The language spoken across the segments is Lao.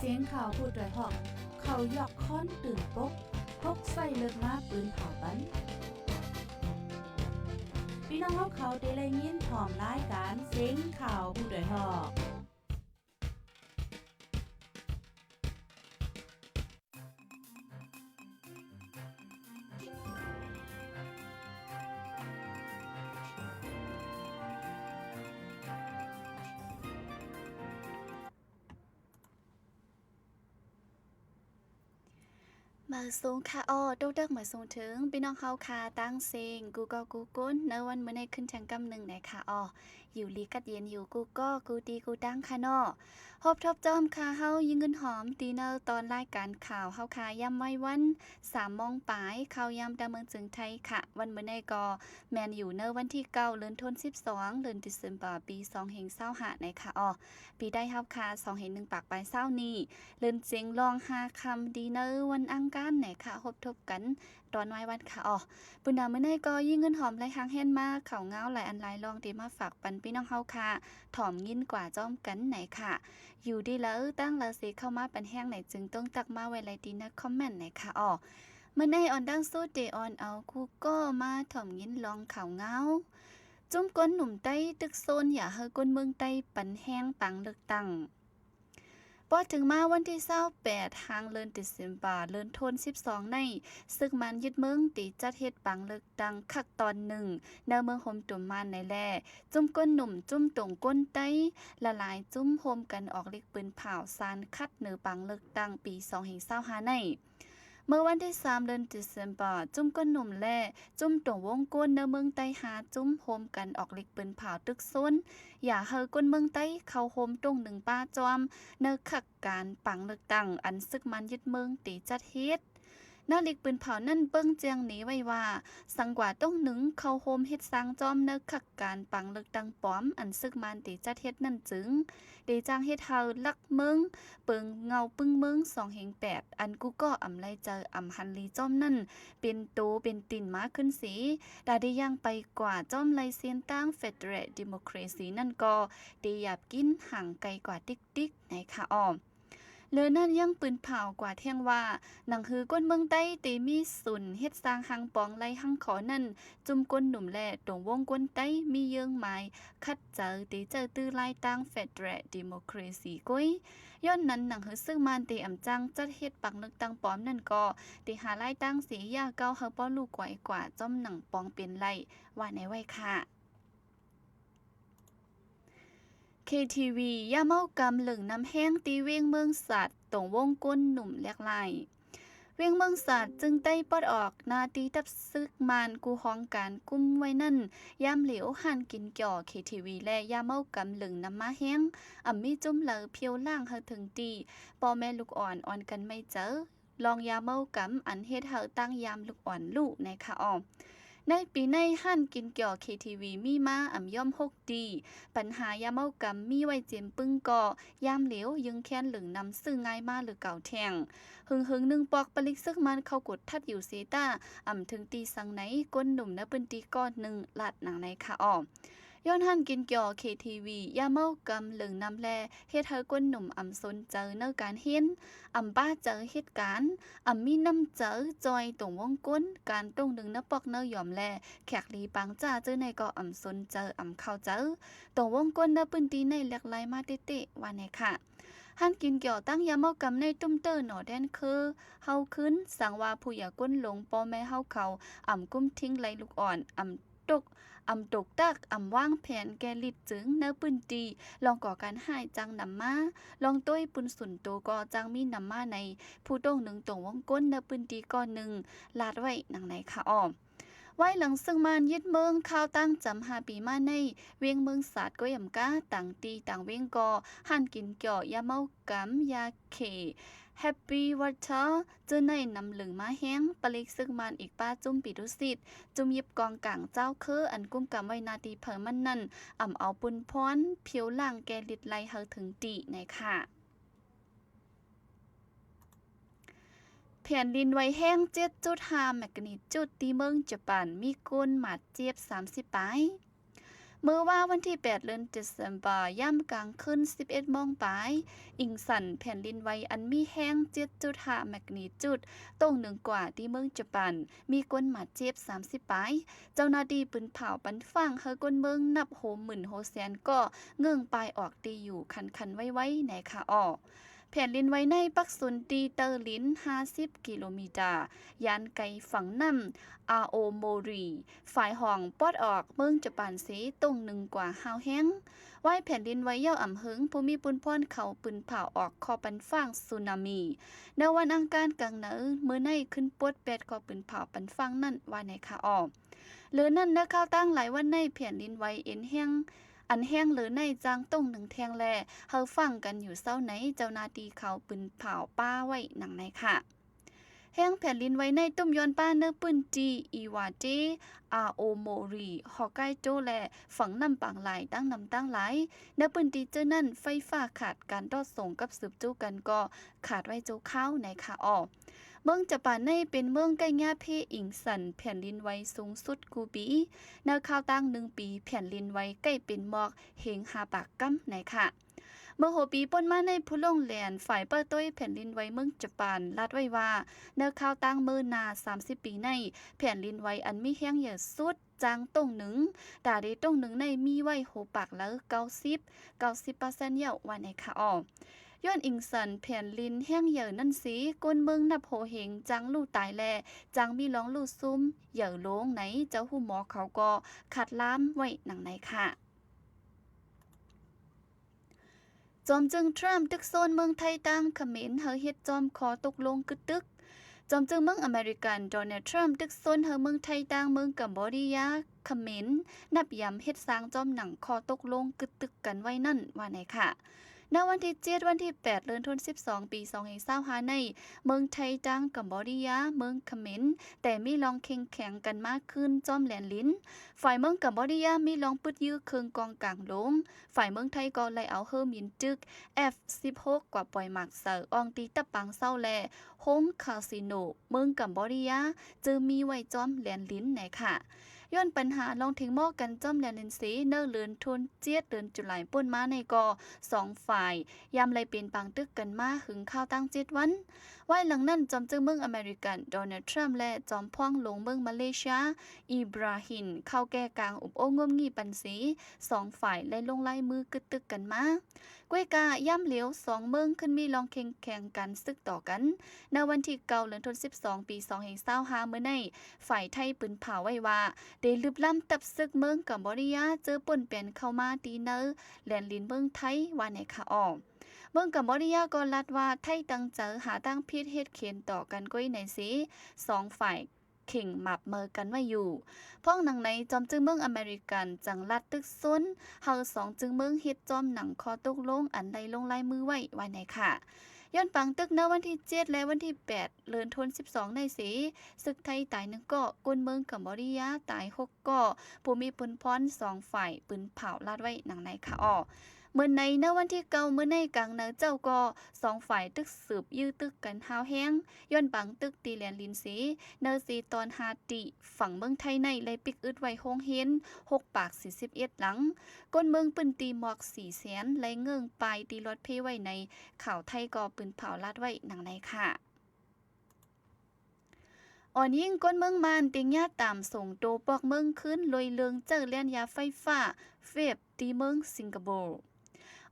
ສຽງຂ່າວຜູ້ດອຍຮອກ ເຂົາຢອກຄ້ອນຕື່ນປົກ ພົກໃຊ້ເລິກມາປືນເຜົາປັນ. ພີ່ນ້ອງເຮົາເຂົາໄດ້ໄດ້ຍິນພ້ອມລາຍການສຽງຂ່າວຜູ້ດອຍຮອກ. ມາສູງຄ່ະ ອໍ ຕົກດັກມາສູງເຖິງພີ່ນ້ອງເຮົາຄ່ະ ຕ່າງເສັງ ກູ່ເກາະກູ່ກົນ ໃນວັນມື້ນີ້ຂຶ້ນທາງກຳໜຶ່ງແນ່ຄ່ະ ອໍ ຢູ່ດີກັດເຢັນຢູ່ກູ່ເກາະກູ່ຕີກູ່ຕ່າງຄ່ະເນາະ. ພົບທົບຈອມຄ່ະ ເຮົາຍິງເງິນຫອມ ຕີໃນຕອນລາຍການຂ່າວເຮົາຄ່ະ ຍາມໄວວັນ ສາມໂມງປາຍ ເຂົ້າຍາມຕາມເມືອງເຈີງໄທຄ່ະ. ວັນມື້ນີ້ກໍແມ່ນຢູ່ໃນວັນທີເກົ້າ ເດືອນທັນ ສິບສອງ ເດືອນ December ປີສອງພັນຊາວຫ້າ ໃນຄ່ະ ອໍ ປີໄທເຮົາຄ່ະ ສອງພັນໜຶ່ງປາຍຊາວນີ້ ເລີນເສັງລອງຫ້າຄ່ຳ ດີໃນວັນອັງຄານແນ່ຄ່ະ ພົບທົບກັນຕອນໄວວັນຄ່ະ ອໍ ປຸນນາ ມື້ນີ້ກໍຍິງເງິນຫອມໄຫຼຫາງແຮນມາ ຂ່າວງາວຫຼາຍອັນຫຼາຍລອງ ທີ່ມາຝາກປັນພີ່ນ້ອງເຮົາຄ່ະ ຖອມຍິນກວ່າຈອມກັນໃນຄ່ະ. ຢູ່ດີເລີ ຕ່າງລາວຊິເຂົ້າມາປັນແຮງໃນ ຈຶ່ງຕ້ອງທັກມາໄວ້ໄລຕີໃນຄອມເມັນໃນຄ່ະ ອໍ ມື້ນີ້ອອນດັ່ງສຸດ ເດອອນເອົາຄູ່ກໍມາຖອມຍິນລອງຂ່າວງາວ ຈຸ້ມກົ້ນໜຸ່ມໄຕ້ຕຶກໂຊນ ຢາກໃຫ້ກົ້ນເມືອງໄຕ້ປັນແຮງປາງເລືອກຕັ້ງ. ພໍເຖິງມາວັນທີຊາວແປດ ຫາງເດືອນ December ເລີນໂທນສິບສອງໃນ ຊຶກມານຍຶດເມືອງ ຕີຈັດເຮັດປາງເລືອກຕັ້ງຄັກຕອນໜຶ່ງ ໃນເມືອງໂຮມຕຸມມານໃນແລ ຈຸ້ມກົ້ນໜຸ່ມ ຈຸ້ມຕົງກົ້ນໄຕ້ ຫຼາຍໆຈຸ້ມ ໂຮມກັນອອກລິກປືນເຜົາ ສານຂັດເໜີປາງເລືອກຕັ້ງປີສອງພັນຊາວຫ້າໃນ. ເມື່ອວັນທີສາມເດືອນ December ຈຸ້ມກົ້ນໜຸ່ມ ແລະ ຈຸ້ມຕົງວົງກົ້ນ ໃນເມືອງໄຕ້ຫ້າຈຸ້ມ ໂຮມກັນອອກລິກປືນເຜົາຕຶກໂຊນ ຢາກໃຫ້ກົ້ນເມືອງໄຕ້ເຂົ້າໂຮມຕົງໜຶ່ງປະຈອມ ໃນຄັກການປາງເລືອກຕັ້ງ ອັນຊຶກມານຍຶດເມືອງ ຕີຈັດເຮັດ. ໃນລິກປືນເຜົານັ້ນ ເບິ່ງແຈ້ງເນໄວ້ວ່າ ສັງກວ່າຕົງໜຶ່ງເຂົ້າໂຮມເຮັດສ້າງຈອມ ໃນຄັກການປາງເລືອກຕັ້ງປອມ ອັນຊຶກມານ ຕີຈັດເຮັດນັ້ນ ຈຶ່ງໄດ້ຈ້າງເຮັດໃຫ້ຫຼັກ ເມືອງ ເປິງເງົາປຶ້ງເມືອງ ສອງເຮງແປດ ອັນກູ່ກໍອຳໄລເຈີ ອຳຫັນລີຈອມນັ້ນ ເປັນໂຕເປັນຕີນມາຂຶ້ນເສ ດາໄດ້ຍ່າງໄປກວ່າຈອມໄລເສັ້ນທາງ Federal Democracy ນັ້ນກໍໄດ້ຢາບກິນຫ່າງໄກກວ່າຕິກໆ ໃນຄະອອມ. ເລີນັ້ນຍັງປືນເຜົາກວ່າແທ່ງວ່າ ໜັງຮືກ້ນເມືອງໃຕ້ເຕມີສູນເຮັດສ້າງຮັງປອງໄລຮັງຂໍນັ້ນ ຈຸ້ມກົ້ນໜຸ່ມ ແລະ ຕົງວົງກົ້ນໃຕ້ ມີເຍີ້ງໝາຍຂັດ ເຈີ ເຕເຈົ້າຕື້ລາຍຕາງ Federal Democracy ກ້ວຍ. ຍ້ອນນັ້ນ ໜັງຮືຊຶກມານເຕອຳຈ້າງຈັດເຮັດປັງເລືອກຕັ້ງປອມນັ້ນກໍ ເຕຫາລາຍຕາງເສຍຢາເກົ່າໃຫ້ປໍລູກໄກວກວ່າ ຈ້ອມໜັງປອງເປັນໄລ ວ່າແນວໄວ້ຄ່ະ. ເຄທີວີ ຢາເມົາກຳເລິງນຳແຮງ ຕີເວງເມືອງສາດ ຕົງວົງກົ້ນໜຸ່ມແຫຼກຫຼາຍ. ວຽງເມືອງສາດ ຈຶ່ງໄດ້ປອດອອກໜ້າທີ່ທັບຊຶກມານ ກູ້ຫ້ອງການກຸມໄວ້ນັ້ນ ຍາມຫຼຽວຮ້ານກິນເກຍວ ເຄທີວີ ແລະ ຢາເມົາກຳເລິງນຳມາແຮງ ອຳມີຈຸ້ມເຫຼົ້າພຽວລ້າງເຮົາເຖິງທີ່ ພໍ່ແມ່ລູກອ່ອນອ່ອນກັນໄມ້ເຈີ ລອງຢາເມົາກຳ ອັນເຮັດໃຫ້ຕ່າງຍາມລູກອ່ອນລູກໃນຄະອອມ. ໃນປີໃນ ຮ້ານກິນເກຍວ ເຄທີວີ ມີມາອຳຍ່ອມຫົກ ຕີ ບັນຫາຢາເມົາກຳມີໄວ້ເຈັມປຶ້ງກໍ ຍາມຫຼຽວຢືງແຄນເລິງນຳຊື້ງ່າຍມາຫຼືເກົ່າແທ່ງ. ເຫິງໆໜຶ່ງປອກປະລິກຊຶກມານເຂົ້າກົດທັດຢູ່ເສຕາ ອຳເຖິງຕີສັງໃນ ກົ້ນໜຸ່ມໃນພື້ນທີ່ກໍໜຶ່ງ ລາດໜັງໃນຄະອອມ. ຍ້ອນຮ້ານກິນເກຍວ ເຄທີວີ ຢາເມົາກຳເລິງນຳແລ ເຮັດໃຫ້ກົ້ນໜຸ່ມອຳສົນໃຈໃນການຮຽນ ອຳປາໃຈເຮັດການ ອຳມີນ້ຳໃຈຈ່ອຍຕົງວົງກົ້ນ ການຕົງໜຶ່ງນະປອກນະຢອມ ແລ ແຂກລີປາງຈາເຈີໃນກໍອຳສົນໃຈ ອຳເຂົ້າໃຈ ຕົງວົງກົ້ນໃນພື້ນທີ່ໃນແຫຼກຫຼາຍມາເຕະໆ ວ່າແນວຄ່ະ. ຮ້ານກິນເກຍວຕັ້ງຢາເມົາກຳໃນຕຸ້ມເຕີໜໍແດນຄື ເຮົາຄືນ ສັງວ່າຜູ້ຢາກົ້ນຫຼົງ ພໍ່ແມ່ເຮົາເຂົາ ອຳກຸມທິງໄລລູກອ່ອນ ອຳຕົກ ອຳຕົກຕັກ ອຳວາງແຜນແກ່ລິດຈຶ່ງໃນພື້ນທີ່ ລອງກໍ່ການຮ້າຍຈັ່ງນຳມາ ລອງໂຕ້ຍປຸນສູນໂຕກໍຈັ່ງມີນຳມາໃນ ຜູ້ຕົງໜຶ່ງຕົງວົງກົ້ນໃນພື້ນທີ່ກໍໜຶ່ງ ລາດໄວ້ໜັງໃນຄະອອມ. ໄວ້ຫຼັງຊຶກມານຍຶດເມືອງຄາວຕັ້ງຈຳຫ້າປີມາໃນ ວຽງເມືອງສາດກ້ວຍອຳກາ ຕ່າງທີ່ຕ່າງວຽງກໍ ຮ້ານກິນເກຍວ ຢາເມົາກຳ ຢາເຄ Happy Water ເຈີໃນນຳເລິງມາແຮງ ປະລິກຊຶກມານອີກປະຈຸ້ມປີຕຸສິດ ຈຸ້ມຢິບກອງກາງເຈົ້າເຄີ ອັນກຸມກຳໄວ້ໜ້າທີ່ໃຜມັນນັ້ນ ອຳເອົາປຸນພອນ ພຽວລ້າງແກ່ລິດໄລເຮົາເຖິງທີ່ໃນຄ່ະ. ແຜ່ນດິນໄຫວແຮງ ເຈັດຈຸດຫ້າ ແມັກກະນິຈູດ ທີ່ເມືອງຈະປານ ມີຄົນບາດເຈັບສາມສິບປາຍ. ເມື່ອວານວັນທີແປດ ເດືອນເດເຊັມເບີ ຍາມກາງຄືນ ສິບເອັດໂມງປາຍ, ອິງສັນແຜ່ນດິນໄຫວອັນມີແຮງ ເຈັດຈຸດຫ້າ ແມັກນີຈູດ ຕົງໜຶ່ງກວ່າທີ່ເມືອງຈະປານ, ມີຄົນບາດເຈັບ ສາມສິບປາຍ. ເຈົ້າໜ້າທີ່ປືນເຜົາປັນຟາງໃຫ້ຄົນເມືອງນັບໂຫມື່ນໂຫແສນກໍເງື່ອນປາຍອອກທີ່ຢູ່ຄັນໆໄວໆ ໃນຄາອໍ. ແຜ່ນດິນໄຫວໃນປັກສູນທີ່ເຕີລິນ ຫ້າສິບກິໂລມີຕາ, ຢ່າງໄກຝັ່ງນ້ຳອາໂອໂມຣີ ຝ່າຍຫ້ອງປອດອອກເມືອງຈະປານເຊ ຕົງໜຶ່ງກວ່າຫ້າວແຮງ. ວາຍແຜ່ນດິນໄຫວເຍົາອຳເຫິງ, ຜູ້ມີປຸນພອນເຂົາປືນເຜົາອອກຂໍ້ປັນຟາງສຸນາມີ ໃນວັນອັງຄານກາງເໜີມື້ໃນ ຂຶ້ນປົດແປດຂໍ້ປືນເຜົາປັນຟາງນັ້ນ ວ່າໃນຄາອໍ. ເຫຼືອນັ້ນ ໃນຂ່າວຕ່າງຫຼາຍວັນໃນ ແຜ່ນດິນໄຫວເອັນແຮງ ອັນແຮງເຫຼືອໃນຈາງຕົງໜຶ່ງແທ່ງ ແລະ ເຮົາຟັງກັນຢູ່ເຊົ້າໃນ ເຈົ້າໜ້າທີ່ເຂົາປືນເຜົາປ້າໄວ້ ດັ່ງໃນຄາ. ແຮງແຜ່ນດິນໄຫວໃນຕຸ້ມຍ້ອນປ້າໃນພື້ນທີ່ ອີວາເຕ ອາໂອໂມຣິ ຮອກໄກໂຕ ແລະ ຝັ່ງນ້ຳປາງຫຼາຍ ຕ່າງນ້ຳຕ່າງຫຼາຍ. ໃນພື້ນທີ່ເຈົ້ານັ້ນ ໄຟຟ້າຂາດ, ການຕໍ່ສົ່ງກັບສືບໂຕ້ກັນກໍຂາດໄວ້ຊົ່ວຄາວ ໃນຄາອໍ. ເມືອງຈະປານໃນເປັນເມືອງໃກ້ຍາເພອິງສັນແຜ່ນດິນໄຫວສູງສຸດຄູ່ປີ. ໃນຄາວຕ່າງໜຶ່ງປີ ແຜ່ນດິນໄຫວໃກ້ເປັນໝອກເຮງຫ້າປາກກຳ ໃນຄາ. ເມື່ອຫົວປີປົນມາໃນ ຜູ້ລົງແລ່ນຝ່າຍເປີດໂຕຍແຜ່ນດິນໄຫວເມືອງຈະປານ ລາດໄວ້ວ່າ ໃນຄາວຕ່າງເມີນາ ສາມສິບປີໃນ ແຜ່ນດິນໄຫວອັນມີແຮງໃຫຍ່ສຸດ ຈາງຕົງໜຶ່ງ, ຕາເດຕົງໜຶ່ງໃນມີໄວ້ໂຫປາກລາວ ເກົ້າສິບ ເກົ້າສິບເປີເຊັນ ເຍົາ ວ່າໃນຄາອໍ. ຍ້ອນອິງສັນແຜ່ນດິນແຮງໃຫຍ່ນັ້ນເສ ຄົນເມືອງນັບໂຫເຮງຈາງລູກຕາຍ ແລະ ຈາງມີລອງລູກຊຸມໃຫຍ່ລົງໃນ ເຈົ້າຮູ້ໝໍເຂົາກໍຄາດລາມໄວ້ ດັ່ງໃນຄາ. ຈອມຈຶ່ງທຣຳຕຶກຊົນເມືອງໄທຕ່າງຂເມນໃຫ້ເຮັດຈອມຂໍ້ຕົກລົງກຶດຕຶກ. ຈອມຈຶ່ງເມືອງອາເມລິກັນ ໂດນັລ ທຣຳ ຕຶກຊົນໃຫ້ເມືອງໄທຕ່າງເມືອງກຳບໍດີຍາ, ຂເມນ ນັບຢາມເຮັດສ້າງຈອມໜັງຂໍ້ຕົກລົງກຶດຕຶກກັນໄວ້ນັ້ນ ວ່າໃນຄາ. ໃນວັນທີເຈັດ ວັນທີແປດ ເດືອນທັນວາ ສິບສອງ ປີສອງພັນຊາວຫ້າໃນ ເມືອງໄທຕ່າງກຳບໍດີຍາ, ເມືອງຂເມນ ແຕ່ມີລອງເຄັ່ງແຂງກັນມາຄືນຈອມແດນດິນ. ຝ່າຍເມືອງກຳບໍດີຍາມີລອງປຶດຢື້ເຄື່ອງກອງກາງລົງ. ຝ່າຍເມືອງໄທກໍໄດ້ເອົາເຮືອບິນຕຶກ ເອັຟສິບຫົກ ກວ່າປ່ອຍໝາກເຊີອອງຕີຕັບປາງເຊົາ ແລະ ໂຮງຄາສິໂນເມືອງກຳບໍດີຍາ ເຈີມີໄວ້ຈອມແດນດິນ ໃນຄາ. ຍ້ອນປັນຫາລອງຖຽງໝໍ້ກັນຈອມແດນດິນເສ ໃນເດືອນທັນວາ ເດືອນຈຸລາຍປົນມາໃນກໍ ສອງຝ່າຍ ຍາມໄດ້ເປັນປາງຕຶກກັນມາເຖິງຄາວຕັ້ງເຈັດວັນ. ວາຍຫຼັງນັ້ນ ຈອມຈຶ່ງເມືອງອາເມລິກັນ ໂດນັລ ທຣຳ ແລະ ຈອມພວງຫຼວງເມືອງມາເລເຊຍ ອີບຣາຮິມ ເຂົ້າແກ່ກາງອົບໂອ້ງຸ່ມງີ່ປັນເສ ສອງຝ່າຍໄດ້ລົງລາຍມືກຶດຕຶກກັນມາ. ກ້ວຍກາ ຍາມຫຼຽວສອງເມືອງຂຶ້ນມີລອງເຄັ່ງແຂງກັນສືບຕໍ່ກັນ. ໃນວັນທີເກົ້າ ເດືອນທັນວາ ສິບສອງ ປີສອງພັນຊາວຫ້າເມື່ອໃນ ຝ່າຍໄທປືນເຜົາໄວ້ວ່າ ໄດ້ລຶບລ້ຳທັບຊຶກເມືອງກຳບໍດີຍາ ເຈີປົນແປນເຂົ້າມາຕີເນີແດນດິນເມືອງໄທ ວ່າໃນຄາອໍ. ເມືອງກຳບໍດີຍາກໍລາດວ່າ ໄທຕັ້ງໃຈຫາທາງຜິດເຮັດເຂັນຕໍ່ກັນກ້ວຍໃນເສ ສອງຝ່າຍ ເຄັ່ງໝາບເມີກັນໄວ້ຢູ່. ພ້ອມໜັງໃນ ຈອມຈຶ່ງເມືອງອາເມລິກັນ ຈັ່ງລັດຕຶກຊົນໃຫ້ສອງຈຶ່ງເມືອງເຮັດຈອມໜັງຂໍ້ຕົກລົງອັນໄດ້ລົງລາຍມືໄວ້ ວ່າໃນຄາ. ຍ້ອນປາງຕຶກໃນວັນທີເຈັດ ແລະ ວັນທີແປດ ເດືອນທັນວາ ສິບສອງໃນເສ ຊຶກໄທຕາຍໜຶ່ງເກາະ, ຄົນເມືອງກຳບໍດີຍາຕາຍຫົກເກາະ, ຜູ້ມີປຸນພອນສອງຝ່າຍ ປືນເຜົາລາດໄວ້ ດັ່ງໃນຄາອໍ. ເມື່ອໃນ ໃນວັນທີເກົ້າ ເມື່ອໃນກາງເໜີເຈົ້າກໍ ສອງຝ່າຍຕຶກສືບຢື້ຕຶກກັນຮ້າວແຮງ ຍ້ອນປາງຕຶກທີ່ແດນດິນເສ ໃນເສຕອນຮາຕິ ຝັ່ງເມືອງໄທໃນໄດ້ປິກອຶດໄວ້ໂຮງຮຽນ ຫົກປາກສີ່ສິບເອັດຫຼັງ, ຄົນເມືອງພື້ນທີ່ໝອກສີ່ແສນ ແລະ ເງື່ອນປາຍທີ່ລອດເພໄວ້ໃນຂ່າວໄທກໍ ປືນເຜົາລາດໄວ້ ດັ່ງໃນຄາ. ອ່ອນຍິງຄົນເມືອງມານ ຕິງຍາຕາມສົ່ງໂຕປອກເມືອງຄືນ ໂດຍເລື່ອງເຈົ້າແລ່ນຢາໄຟຟ້າ ເວບ ທີ່ເມືອງສິງກະໂປ.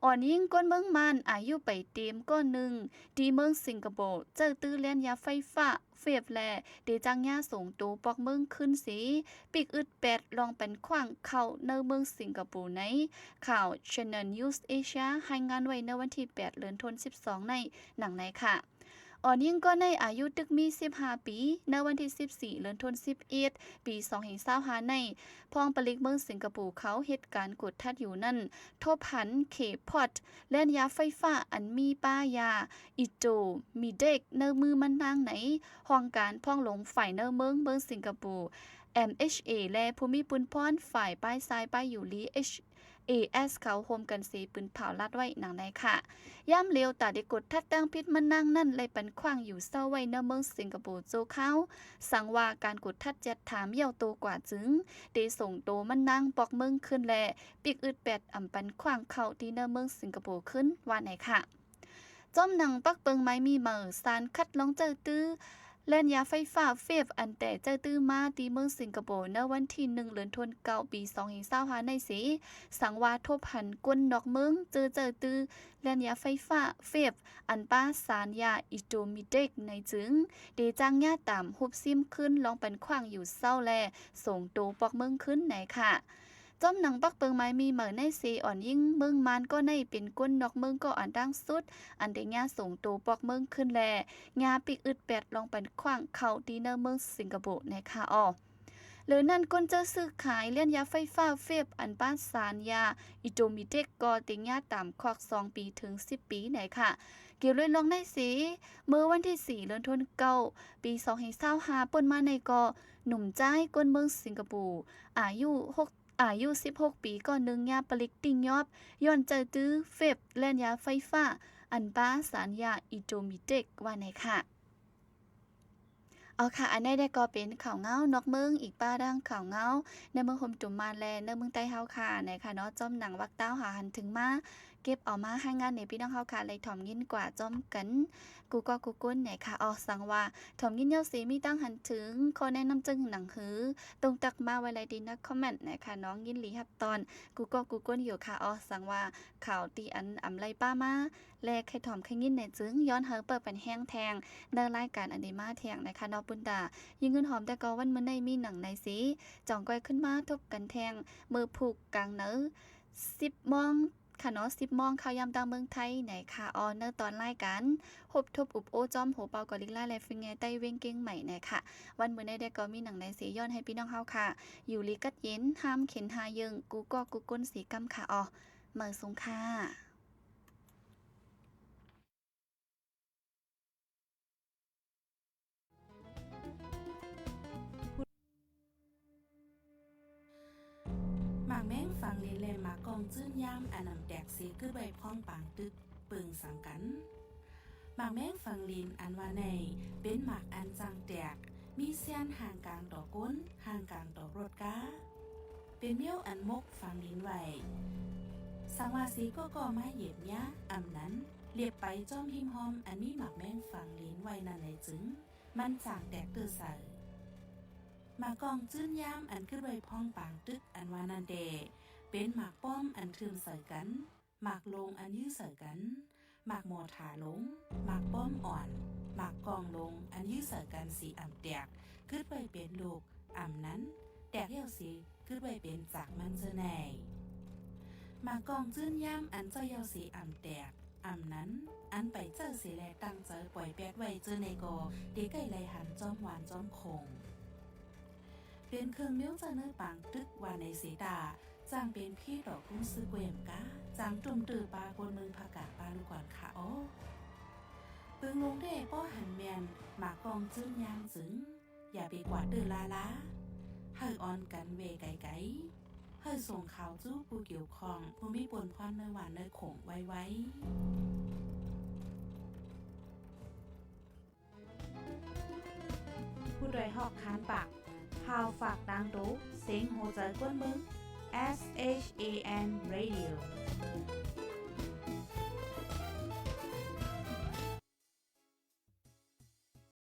ອ່ອນຍິງຄົນເມືອງມານ ອາຍຸໄປເຕັມ ກ່ອນໜຶ່ງ ທີ່ເມືອງສິງກະໂປ ເຈົ້າຕື້ແລ່ນຢາໄຟຟ້າ ເວບ ແລະ ໄດ້ຈັກຍາສົ່ງໂຕປອກເມືອງຄືນເສ ປິກອຶດແປດລອງປັນຂວ້າງເຂົ້າໃນເມືອງສິງກະໂປໃນ ຂ່າວ Channel News Asia ລາຍງານໄວ້ໃນວັນທີແປດ ເດືອນທັນວາ ສິບສອງໃນ ດັ່ງໃນຄາ. ອ່ອນຍິງກ່ອນໃນອາຍຸຕຶກມີສິບຫ້າປີ ໃນວັນທີສິບສີ່ ເດືອນທັນວາ ສິບເອັດ ປີສອງພັນຊາວຫ້າໃນ ພອງປະລິກເມືອງສິງກະໂປເຂົາເຮັດການກວດຂັດຢູ່ນັ້ນ ພົບຫັນເຄພອດ ແລ່ນຢາໄຟຟ້າອັນມີປ້າຍຢາ ອີໂຕມີເດັກ ໃນມືມັນນາງໃນຫ້ອງການພອງຫຼວງຝ່າຍໃນເມືອງ ເມືອງສິງກະໂປ ເອັມເອັຊເອ ແລະ ຜູ້ມີປຸນພອນຝ່າຍປ້າຍຊາຍປ້າຍຍິງ ເອັຊ ເອສ ເຂົາໂຮມກັນເສປືນເຜົາ ລາດໄວ້ດັ່ງໃດຄະ. ຍາມຫຼຽວ ຕາໄດ້ກົດທັດທາງຜິດມານາງນັ້ນ ໄດ້ປັນຂວ້າງຢູ່ເຊົາໄວ້ໃນເມືອງສິງກະໂປໂຈຄາວ. ສັງວ່າການກົດທັດຈັດຖາມແລ້ວໂຕກວ່າຈຶ່ງ ໄດ້ສົ່ງໂຕມານາງປອກເມືອງຄືນ ແລະ ປິກອຶດແປດອຳປັນຂວ້າງເຂົ້າທີ່ໃນເມືອງສິງກະໂປຄືນ ວ່າໃນຄະ. ຈອມໜັງປັກເປິງໝາຍມີເໝີ ສານຄັດລອງເຈົ້າຕື້ ແລ່ນຢາໄຟຟ້າເວບ ອັນແຕ່ເຈົ້າຕື້ມາທີ່ເມືອງສິງກະໂປໃນວັນທີໜຶ່ງ ເດືອນທັນເກົ້າ ປີສອງພັນຊາວຫ້າໃນເສ ສັງວ່າທົບຫັນຄົນນອກເມືອງເຈີເຈົ້າຕື້ແລ່ນຢາໄຟຟ້າເວບ ອັນປາສານຢາອີໂຕມີເດັກໃນຈຶ່ງ ເດຈ້າງຍາຕາມຮູບຊິມຄືນລອງປັນຂວ້າງຢູ່ເຊົາ ແລະ ສົ່ງໂຕປອກເມືອງຄືນໃນຄະ. ຈອມໜັງປັກເປິງໝາຍມີເໝີໃນເສ ອ່ອນຍິງເມືອງມານກໍໃນເປັນຄົນນອກເມືອງກໍອັນດັງສຸດ ອັນໄດ້ຍາສົ່ງໂຕປອກເມືອງຄືນ ແລະ ຍາປິກອຶດແປດລອງປັນຂວ້າງເຂົ້າທີ່ໃນເມືອງສິງກະໂປໃນຄະ. ເຫຼືອນັ້ນ ຄົນເຈົ້າຊື້ຂາຍແລ່ນຢາໄຟຟ້າເວບ ອັນປາສານຢາອີໂຕມີເດັກ ກໍໄດ້ຍາຕາມຄອກສອງປີເຖິງສິບປີໃນຄະ. ກ່ຽວລອງໃນເສ ເມື່ອວັນທີສີ່ ເດືອນທັນເກົ້າ ປີສອງພັນຊາວຫ້າ ປົນມາໃນກໍໜຸ່ມຊາຍຄົນເມືອງສິງກະໂປ ອາຍຸຫົກ ອາຍຸສິບຫົກປີ ກໍໜຶ່ງຍາປະລິກຕິຍອບ ຍ້ອນເຈົ້າຕື້ເວບແລ່ນຢາໄຟຟ້າ ອັນປາສານຢາອີໂຕມີເດັກ ວ່າໃນຄະ. ເອົາຄະ ອັນໃດກໍເປັນຂ່າວເງົານອກເມືອງ ອີກປະດັ່ງຂ່າວເງົາໃນເມືອງໂຮມຕຸມມານ ແລະ ໃນເມືອງໃຕ້ເຮົາຄະ ໃນຄະເນາະ. ຈອມໜັງວັກຕາວຫາຫັນເຖິງມາ ເກັບເອົາມາໃຫ້ງານໃນພີ່ນ້ອງເຮົາຄະ ໄດ້ຖອມຍິນກວ່າຈອມກັນ ກູ່ກໍກູ່ຄົນໃນຄະ. ອອກສັງວ່າຖອມຍິນຍາວເສ ມີຕັ້ງຫັນເຖິງ ຂໍແນະນຳຈັ່ງໜັງຫື ຕ້ອງຕັກມາໄວ້ໄດ້ທີ່ໃນຄອມເມັນໃນຄະເນາະ. ຍິນດີຮັບຕ້ອນ ກູ່ກໍກູ່ຄົນຢູ່ຄະ. ອອກສັງວ່າຂ່າວທີ່ອັນອຳໄລປະມາ ແລະ ໃຫ້ຖອມໃຫ້ຍິນແນ່ຈຶ່ງ ຍ້ອນໃຫ້ເປີດປັນແຮງແທງ ໃນລາຍການອັນດີມາແທງໃນຄະເນາະ. ປຸນຕາ ຍິງເງິນຫອມ ແຕ່ກໍວັນມື້ໃນມີໜັງໃນເສ ຈອງກ່ອຍຂຶ້ນມາພົບກັນແທງ ເມື່ອພຸກກາງໃນ ສິບໂມງ ຄະເນາະ ສິບໂມງເຂົ້າຍາມຕາມເມືອງໄທໃນຄະ. ອອ ໃນຕອນລາຍການ ພົບທົບອຸບໂອ້ຈອມໂຫເປົ່າກໍລິກລາ ແລະ ເຟງແງໃຕ້ເວັງກຽງໃໝ່ໃນຄະ. ວັນມື້ໃນແດ່ກໍມີໜັງໃນເສ ຍ້ອນໃຫ້ພີ່ນ້ອງເຮົາຄະ ຢູ່ດີກັດເຢັນ ຫ້າມເຂັນຫາເຢິງ ກູ່ກໍກູ່ຄົນເສກຳຄະ. ອອ ເໝີສູງຄະ. ໝາກແມງຝັງລິນ ແລະ ໝາກກ້ອງຈືນຍາມ ອັນອຳແຕກເສ ກຶດໄວ້ພ້ອມປາງຕຶກ ເບິ່ງສັງກັນ. ໝາກແມງຝັງລິນ ອັນວ່າໃນ ເປັນໝາກອັນຈ້າງແຕກ ມີແຊນຫ່າງກາງຕໍ່ກົ້ນ ຫ່າງກາງຕໍ່ລົດກາ ເປັນແນວອັນມົກຝັງດິນໄວ້. ສັງວ່າເສກໍກໍມາຢຽບຫຍ້າ ອຳນັ້ນ ລຽບໄປຈອມຮິມຮ່ອມ ອັນມີໝາກແມງຝັງລິນໄວ້ນັ້ນແລະຈຶ່ງ ມັນຈ້າງແຕກເຕີເສີ. ໝາກກ້ອງຈືນຍາມ ອັນກຶດໄວ້ພ້ອມປາງຕຶກ ອັນວ່ານັ້ນແດ່ ເປັນໝາກປ້ອມອັນທຶ່ມໃສ່ກັນ ໝາກລົງອັນຢື້ໃສ່ກັນ ໝາກມໍທາລົງ ໝາກປ້ອມອ່ອນ ໝາກກ້ອງລົງ ອັນຢື້ໃສ່ກັນເສອຳແຕກ ກຶດໄວ້ເປັນລູກ ອຳນັ້ນ ແຕກແລ້ວເສ ກຶດໄວ້ເປັນຈາກມັນເຈີໃນ. ໝາກກ້ອງຈືນຍາມ ອັນເຈົ້າແລ້ວເສອຳແຕກ ອຳນັ້ນ ອັນໄປເຈົ້າເສແລະຕັ້ງໃຈປ່ອຍແປດໄວ້ເຈີໃນກໍ ເຕໃກ້ໄລ່ຫັນຈອມຫວານຈອມຂົງ ເປັນເຄື່ອງເມວເຈົ້າເນີປາງຕຶກວ່າໃນເສຕາ ຈ້າງເປັນພີຕໍ່ກຸ້ມຊຶກແກວມກາ ຈ້າງຕຸ້ມຕື້ປາກົນເມືອງພະກາປາລູກກອນຄະ. ເອີ ເບິ່ງລົງແດ່ ປໍຫັນແມ່ນ ໝາກກ້ອງຈືນຍາມຈຶ່ງ ຢ່າໄປກວາດຕື້ລາລາ ໃຫ້ອອນກັນແວ່ໄກໆ ໃຫ້ສົ່ງຂ່າວສູ່ຜູ້ກ່ຽວຂ້ອງ ຜູ້ມີບົດພອນໃນຫວານໃນຂົງໄວໆ. ຜູ້ດອຍຮອກຄານປາກ ພາວຝາກຕາງໂຕ ເສັງຫົວໃຈກວນເບິ່ງ SHAN Radio.